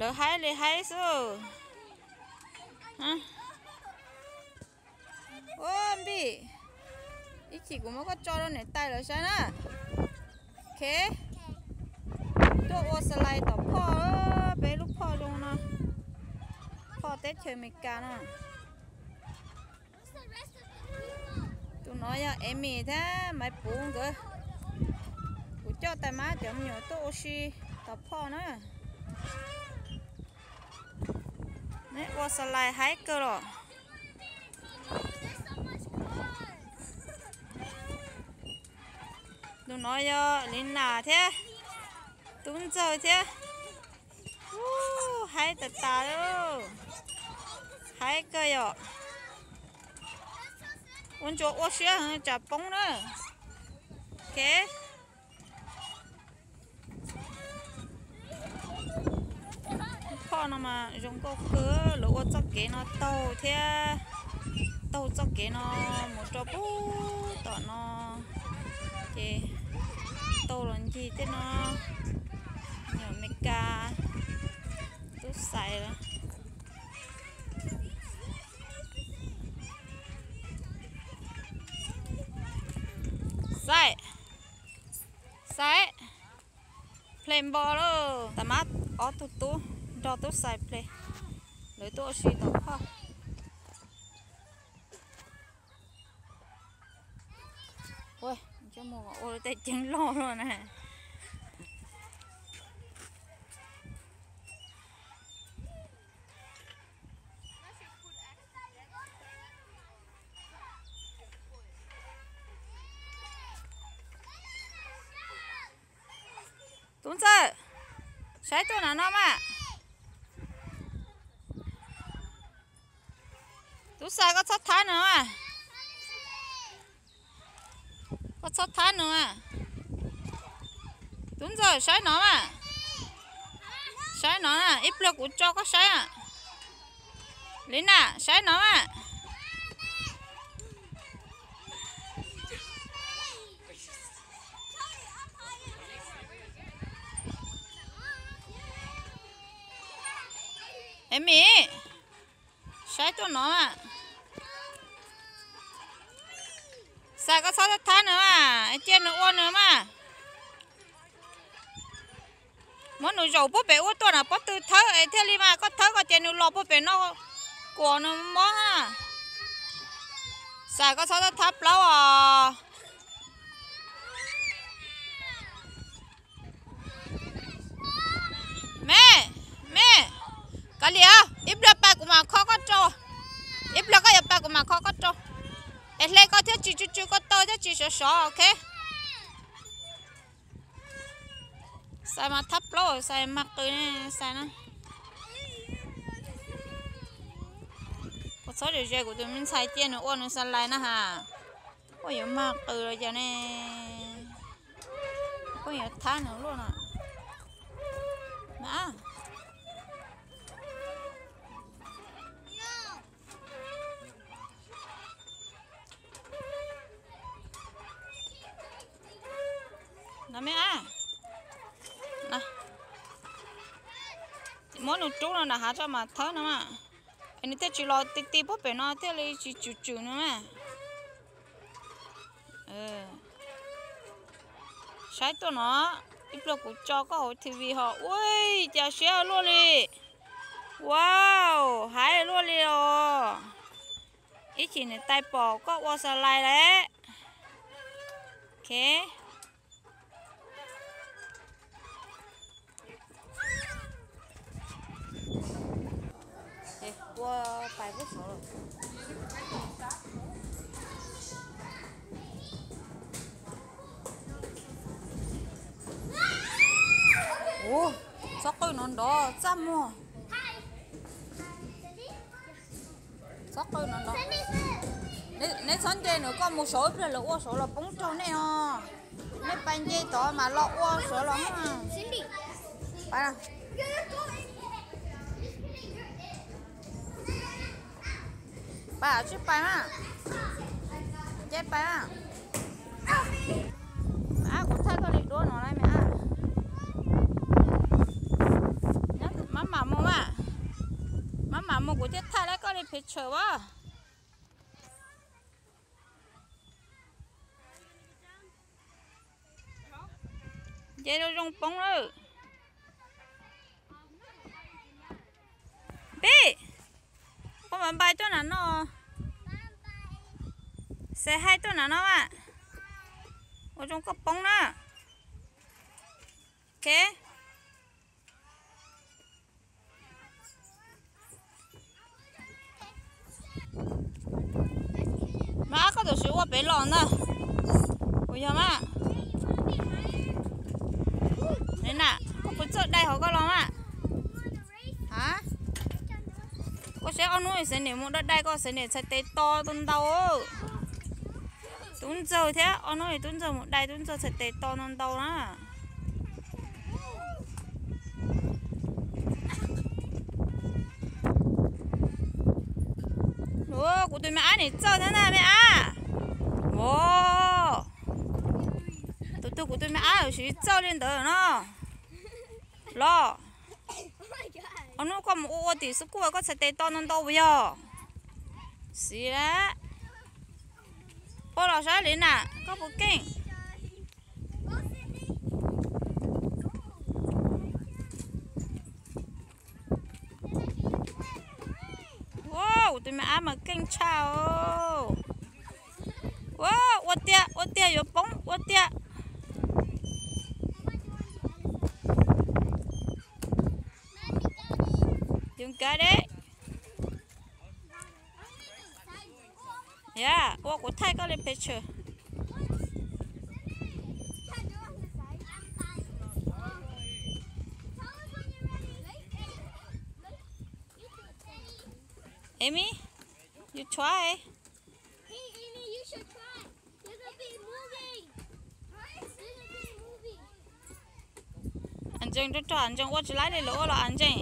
Lawv haib li haib xwb. Ua npij, ib chim kuv muab koj tso rau niam tais lawv saib na. Ok, tuaj ua slide tom phoj, peb lub phoj zoo no, phoj teb chaws Amelikas no. Tus no yog Emi thiab Maiv Puv nkawd. Kuv coj tais mab cov me nyuam tuaj ua si tom phoj na. Neb ua slide haib kawg los. Tus no yog Li Nas thiab Tub Ntxawg thiab. Haib tas tas li, haib kawg yom. Ua ntsuas ua siab heev tsam poob na. Ok. Phoj no mas zoo nkauj kawg, lawv ua txoj kev no taug thiab, taug txoj kev no mus rau pem tom no, ces taug los ncig tej no, nyuam Amelikas tub xais lawm. Xais, xais, play npo lauj. Tais mab ob tug tub nrog tub xais play, lawv tuaj ua si tom phoj. Ua tej ceeb loj luaj na. Tub Ntxawg, saib tuaj nram no mas. Tub xais koj txhob thab nws mas. Koj txhob thab nws mas. Tub Ntxawg saib no mas. Saib no na, ib pliag kuv tso koj saib. Li Nas saib no mas. Emi, saib tuaj no mas. Xais koj txhob thab nws mas, cia nws ua nws mas. Muab nws zaum puag pem ub tuaj na, pob tw thawb es thiaj li mas, koj thawb koj ces nws los puag pem no kuas nws mob na. Xais koj txhob thab plaub os. Me, me, kav liam, ib pliag pais kuv mam kho koj rau. Ib pliag koj yuav pais kuv mam kho koj rau. Es hle koj thiaj tsis tsw tsw koj taw thiab tsis sov sov, ok. Xais mas thab plaub, xais mag qws, xais na. Kuv txhob ze ze kuv tus me ntxhais cia nws ua nws xas lais na has. Kuj yuav mag qws los cas ne. Kuj yuav thab nws luaj no. No me a, muab nws rub no nram hav tso mas thawb no mas, es nws thiaj tsis los ti ti puag pem no thiaj li tsis tswm tswm no mas. Saib tuaj no, ib pliag kuv tso koj hauv T V ho. Ui, cas siab luaj li. Wow, haib luaj li os. Ib chim niam tais pom koj ua xas lais lawm. Ok. Ua pais pub saud. Ua, txhob qw no nrov txaj muag. Txhob qw no nrov. Neb txhob nce nws, koj mus saud ib pliag lawv ua saud los poob raug nej os. Nej pais nce tod mas los ua saud los. Pais, pais, tsij pais mas. Nce pais mas. Ab, kuv thaij koj li duab no lauj me ab. Mab mam Kuv thiaj thaij lawv koj li phev tshawm as. Nce zoo zoo poob lawm. Peb, koj mam npai tuaj nram no. Xav haij tuaj nram no mas. Ua zoo koj poob na. Ok. Mas koj tam sim ua pem los ntag. Kuv yog mas. Neb na, koj puas txawj dai hauv koj los mas? A, koj saib ob hnub xev niam mus dai dai koj xev niam txhais tes to ntau ntau. Tub ntxawg thiab ob hnub tub ntxawg mus dai tub ntxawg txhais tes to ntau ntau na. Kuv tus me ab nim txawj thiab na me ab. Tus tug kuv tus me ab siv txawj li ntawd no. Los, ob hnub koj mus ua ua tim xwb kuj koj txhais tes to ntau ntau puas yog? Xiv lawm. Ua los saib li na, koj puas keej? Ua, kuv tus me ab mas keej tshaj os. Ua, ua tiag ua tiag yuav poob ua tiag. Yuav kav deb. Yog ua kuv thaij koj li phev tshawm. Amy, you try. As ntseeg rau rog, as ntseeg ua tsis laib li lawv ua los as ntseeg.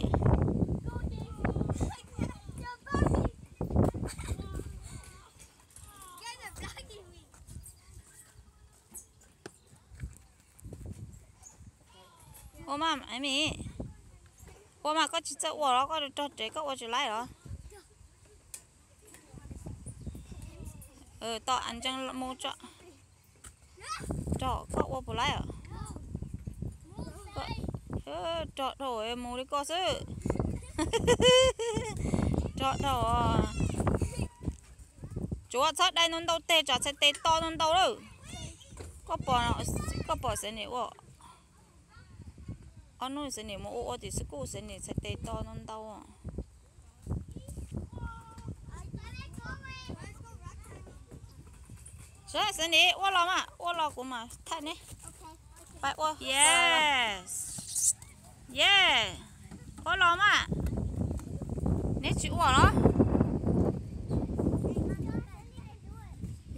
Ua mas Amy, ua mas koj tsis txawj ua los koj rog rev koj ua tsis laib los? Tom as ntseeg mus tso. Rog koj ua puas laib os? Rog dhau mus li koj xwb. Rog dhau. Tsuav txhob dai ntau ntau teg tsam txhais tes to ntau ntau lawm. Koj pom, koj pom xev nim ua. Ob hnub xev nim mus ua ua tim xwb kuj xev nim txhais tes to ntau ntau. Sawv xev nim ua los mas, ua los kuv mam thaij neb. Pab ua. Yes. Yes. Ua los mas. Neb tsis ua los?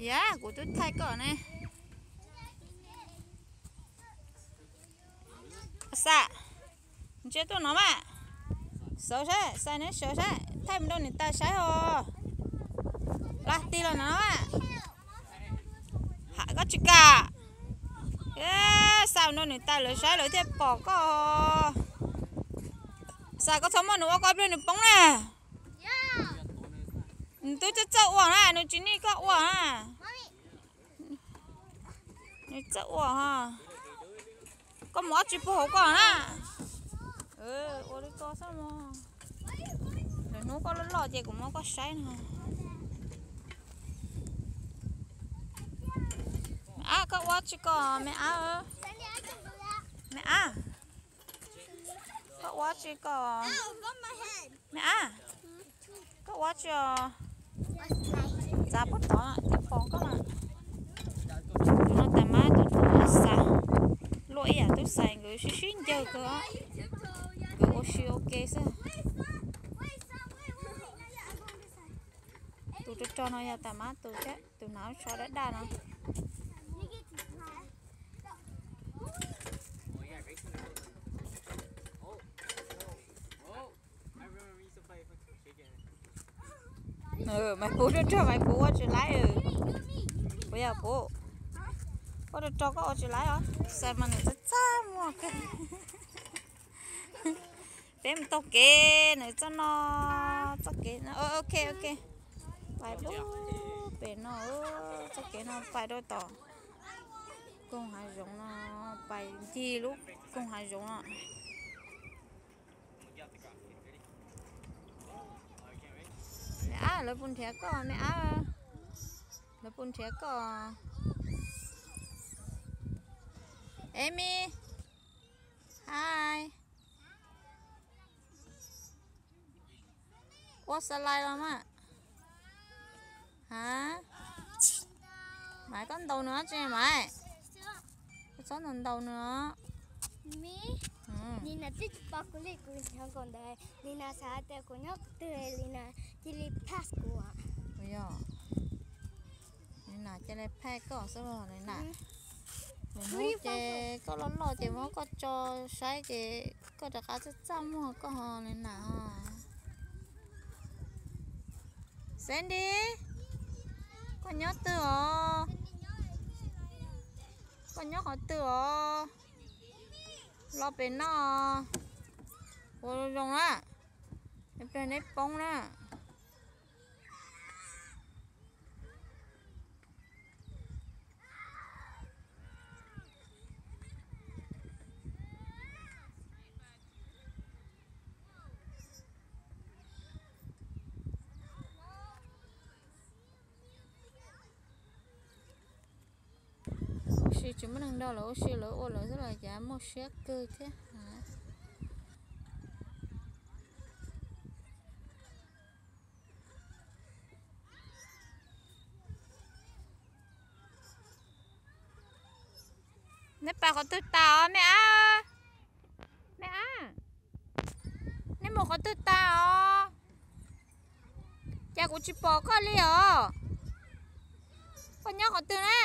Yog, kuv twb thaij koj ne. Xa, ntsia tuaj no mas. Sawv saib, xa neb sawv saib, thaij mus rau niam tais saib os. Los tig los no mas. Ham koj tsis kam. Xa mus rau niam tais lawv saib lawv thiaj pom koj. Xa koj txhob muab nws ua koj pliag nws poob na. Nws twb txawj txawj ua na, nws tsis nij koj ua na. Nws txawj ua ho. Koj mus ob tsis puag hauv koj na. Ua li ko xwb mog. Lwm hnub koj loj loj ces kuv muab koj saib no. Me ab, koj ua tsis koj me ab. Me ab, koj ua tsis koj. Me ab, koj ua tsis os. Txav puag tod thiaj pom koj mas. Tus no tais mab, tus tus xav luaj ib yam tub xaiv, nkawd sib sib ncawg kawg. Nkawd ua si ua ke xwb. Tus rog rog no yog tais mab tus thiab, tus hnav lub tsho daj daj no. Maiv Puv rog rog, Maiv Puv ua tsis laib. Puv yog Puv, koj rog rog koj ua tsis laib os. Xav mas nws txaj txaj muag kawg. Peb mus taug kev nws txoj no. Txoj kev no, ok, ok. Pais lub pem no, txoj kev no pais rau tom koog hav zoov no, pais ncig lub koog hav zoov no. Me ab, lawv puas nrhiav koj me ab? Lawv puas nrhiav koj? Emi, hi. Ua xa lais los mas. Ha, Maiv, koj ntaus nws tsi Maiv? Koj txhob ntaus ntaus nws os. Nim no twb tsis pom kuv li, kuv nyob kom ntawd li na, xav tias kuv nyob qhov twg li na, cia li pass kuv. Yog li na cia li pass koj xwb li na. Lwm hnub ces koj loj loj ces muab koj tso saib ces koj rov qab txaj txaj muag koj ho li na. Sandy, koj nyob twg os? Koj nyob qhov twg os? Los pem no, ua zoo zoo na, ib pliag neb poob na. Ua si tsis muaj neeg nrog lawv ua si, lawv ua lawv xwb los cas muaj siab kawg thiab. Neb pais qhov twg tas os me ab? Me ab, neb mus qhov twg tas os? Cas kuv tsis pom koj li os? Koj nyob qhov twg na?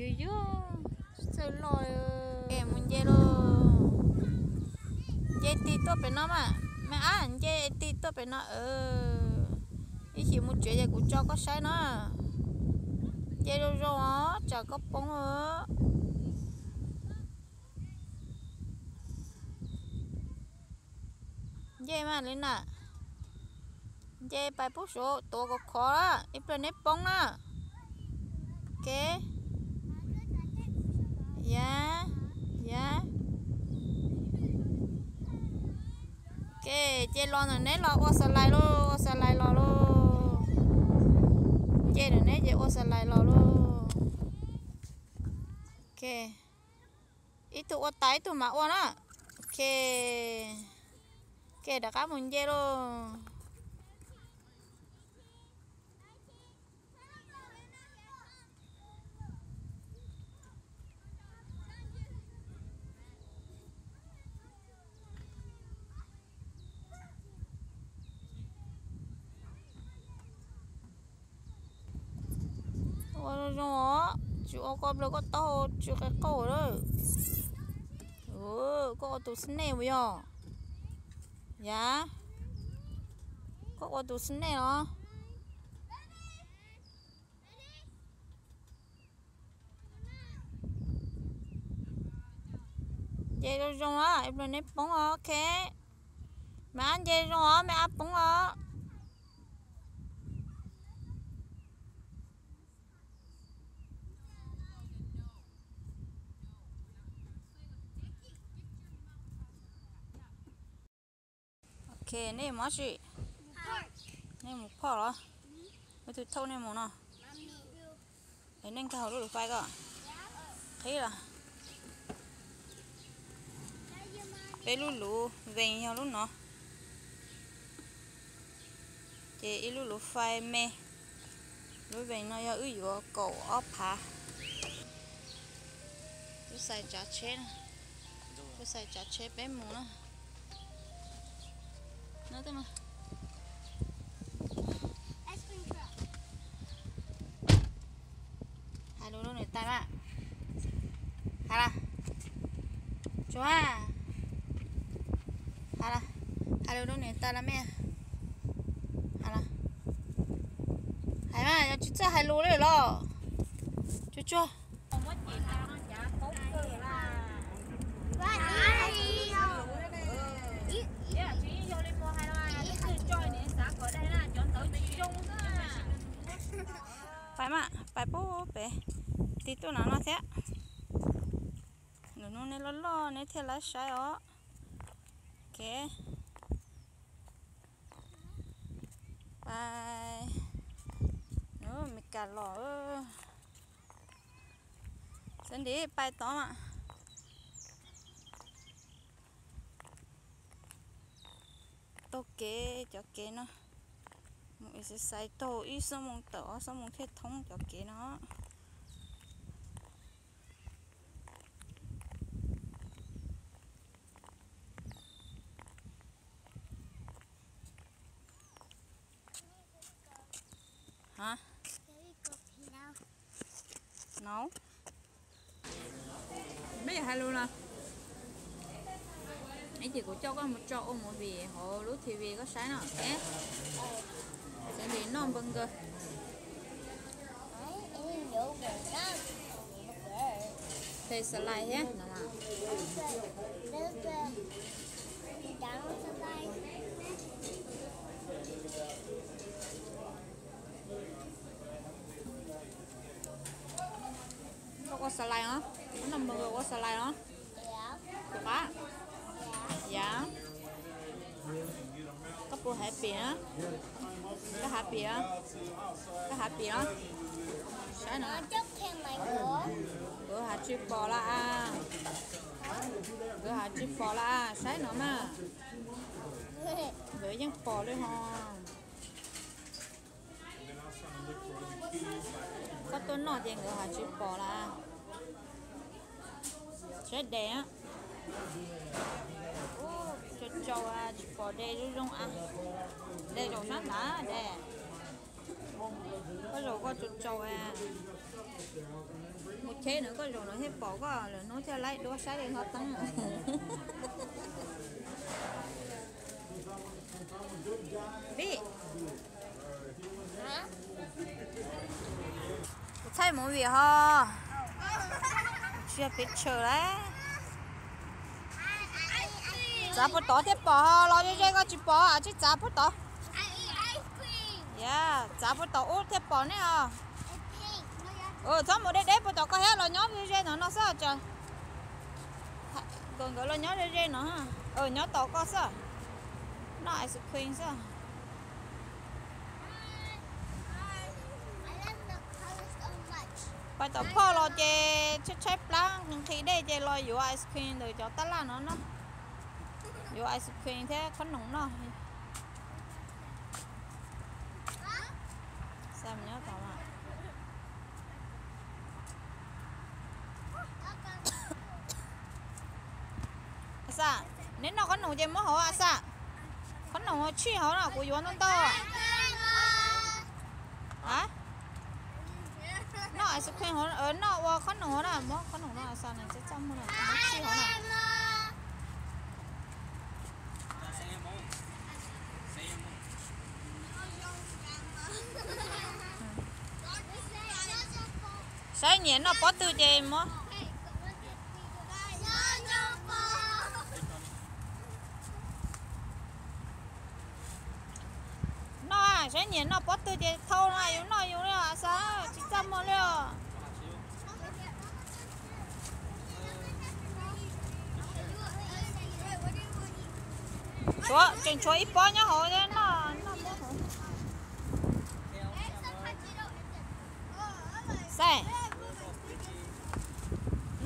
Yus yus, txawj loj, es mus nce lauj. Nce tig tuaj pem no mas, me ab, nce tig tuaj pem no. Ib chim mus tsev ces kuv tso koj saib na. Nce zoo zoo os, tsam koj poob. Nce mas li na, nce pais pub suav tuav khov khov na, ib pliag neb poob na. Ok, ya, ya. Ok, ces los ntawm neb los ua xa lais lauj, ua xa lais los lauj. Nce ntawm neb ces ua xa lais los lauj. Ok, ib tug ua tas ib tug mam ua na. Ok, ok, rov qab mus nce lauj. Ua zoo zoo os, tsis ua koj plaws koj taub hau tsw qe qauj lawm. Koj ua tus snake puas yog? Yam, koj ua tus snake os. Nce zoo zoo os, ib pliag neb poob os, ok. Me ab nce zoo os, me ab poob os. Ok, nej mus dab tsi? Nej mus park los? Leej twg thauj nej mus no? Es nej nkag hauv lub lus fais ko. Qhib los? Peb lub lus vees yog lub no. Ces ib lub lus fais me. Lub vees no yog wb yuav kaum ob phav. Wb xais tsav tsheb, wb xais tsav tsheb peb mus na. Hais lus rau niam tais mas. Hais las. Tsuas. Hais las. Hais lus rau niam tais los me. Hais las. Hais mas, yog tsis txawj hais lus li los. Tsuag. Pais mas, pais pub pem, tig tuaj no no thiab. Lwm hnub neb loj loj neb thiaj laib saib os. Ok. Pais, Meskas los. Xav ntim pais tod mas. Taug kev, cov kev no mus exercise taug ib xuab moos tawm ob xuab moos thiaj thoob cov kev no. Hab, no, mej hais lus no. Ib chim kuv coj koj mus tso ua movie hauv lub T V koj saib no, ok? Xav ntim noj npawg nkawg. Pes xalais thiab no mas. Koj ua xalais os, koj noj npawg nkawg ua xalais os. Kuv qab. Yav, koj puas happy na? Koj happy, koj happy los? Saib no. Nkawd has tsis pom lawm. Nkawd has tsis pom lawm, saib no mas. Nkawd yeej pom li ho. Koj tuaj noj ces nkawd has tsis pom lawm. Saib de, tsaus tsaus tsis pom de zoo zoo a. De zaum sab nrad de. Koj zaum koj tsaus tsaus a. Mus cheb no koj zaum no thiaj pom koj, lwm hnub thiaj laib duab saib li hov teeb. Vim kuv thaij movie ho, tsis yog picture lawm. Txav puag tod thiaj pom ho, los ze ze koj tsis pom, tsij txav puag tod. Txav puag tod ub thiaj pom ne os. Txhob mus deb deb puag tom koj thiab, los nyob ze ze no no xwb. Nkawd los nyob ze ze no, nyob tom koj xwb. Noj ice cream xwb. Pais tom phoj los ces tshaib tshaib plab nqhis dej ces los yuav ice cream ntawm cov tab laj no noj. Yuav ice cream thiab khob noom noj. Xa, neb noj khob noom ces muab hauv a xa. Khob noom tsij hauv no kuv yuav ntau ntau. Noj ice cream hauv, noj ua khob noom hauv na, muab khob noom no xa na, txaj muag na, muab tsij hauv na. Saib nyiam noj pob twg ces muab. Noj, saib nyiam noj pob twg ces thau no yus noj yus li os, xa, tsis txaj muag li os. Tshuav, tseem tshuav ib pob nyob hauv, noj, noj pob hauv. Xav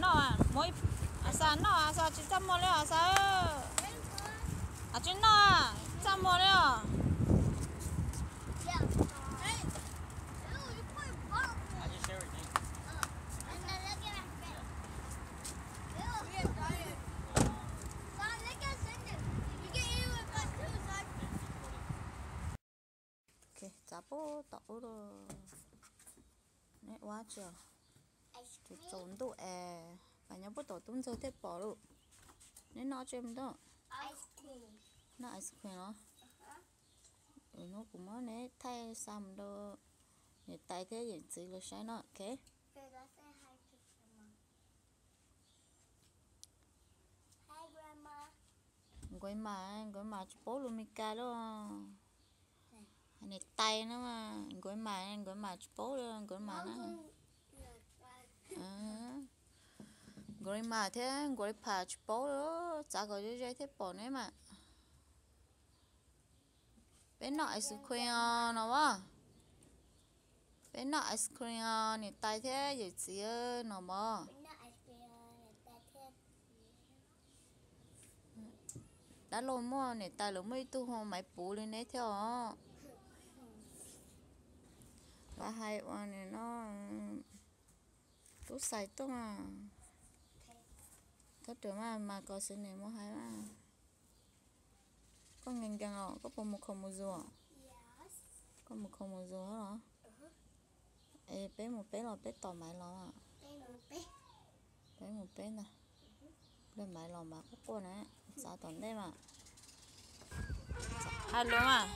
noj, xa noj, xa tsis txaj muag li os, xa. Tsis noj, txaj muag li os. Txav puag tom ub lawm. Neb ua tsi? Tsaus ntuj es, pab nyob puag tom tub ntxawg thiaj pom lawm. Neb noj tsi mus ntuj? Noj ice cream los? Hnub kuv muab neb thaij xa mus rau niam tais thiab yawm txiv lawv saib no, ok? Nkauj Mas, Nkauj Mas tsis paub lus Meskas lawm. Niam tais no, Nkauj Mas, Nkauj Mas tsis paub lawm, Nkauj Mas na. Nkauj Mas thiab Nkauj Pham tsis paub lawm, txav kom ze ze thiaj pom neb mas. Peb noj ice cream no as. Peb noj ice cream os niam tais thiab yawm txiv no mog. Dab laug muaj niam tais lawv muaj ib tug hu Maiv Puv li neb thiab os. Lawv hais ua no, tub xais tuaj. Thov rawm mas mas kom xwb nws mus hais mas. Koj nkees nkees os, koj puas mus khaus mus zus? Koj mus khaus mus zus los? Es peb mus peb los peb tos Maiv los? Peb mus peb ntag. Npawg Maiv los mas quaj quaj na, txav tom ntej mas. Hais lus mas.